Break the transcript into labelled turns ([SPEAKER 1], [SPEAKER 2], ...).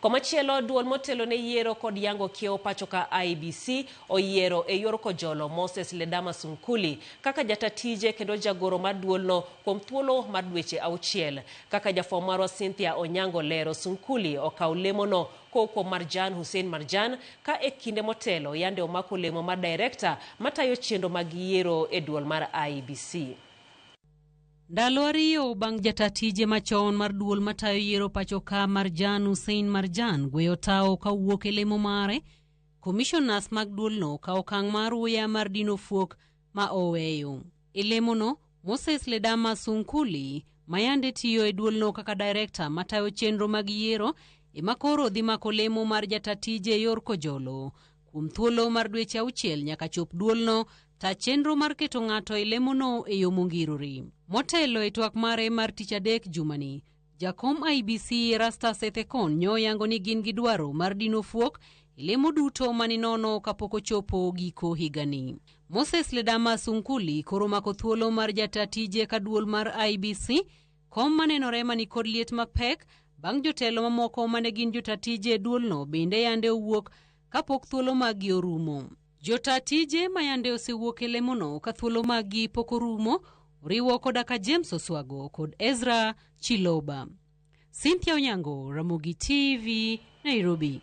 [SPEAKER 1] Komachielo, duol motelo ne yiero kod yango kiewo pacho ka IEBC oyiero e yor kojolo Moses Ledama Sunkuli kaka jata tije kendo jagoro mar duolno kuom thuolo mar dweche 6. Kaka jafwambo marwa Cynthia Onyango lero, Sunkuli okawo lemono kowuok kuom Marjan Hussein Marjan ka e kinde motelo yande omako lemo mar director matayo chenro mag yiero e duol mar IEBC.
[SPEAKER 2] Ndalo 2 bang' jata tije machon mar duol matayo yiero pacho ka Marjan Hussein Marjan gweyo tawo kawuok e lemo mare, commissioners mag duolno okawo okang' mar uya mar dino fuok ma oweyo. E lemono, Moses Ledama Sunkuli mayande tiyo e duolno kaka director matayo chenro mag yiero ema koro dhi mako lemo mar jata tije e yor kojolo kuom thuolo mar dweche 6 nyaka chop duolno ta chenro mar keto ng'ato e lemono e yo mongirore. Motelo e twak mare mar tich adek jumani, jakom IEBC Erastus Ethekon nyoyango ni gin gi dwaro mar dino fuok e lemo duto maninono kapok ochopo giko higani. Moses Ledama Sunkuli koro mako thuolo mar jata tije ka duol mar IEBC, kom manenore manikod liet mapek bang' jotelo mamoko mane gin jota tije e duolno bende yande owuok kapok thuolo maggi orumo. Jota tije mayande osewuok e lemono ka thuolo maggi pok orumo oriwo koda ka James Oswago kod Ezra Chiloba. Cynthia Onyango, Ramogi TV, Nairobi.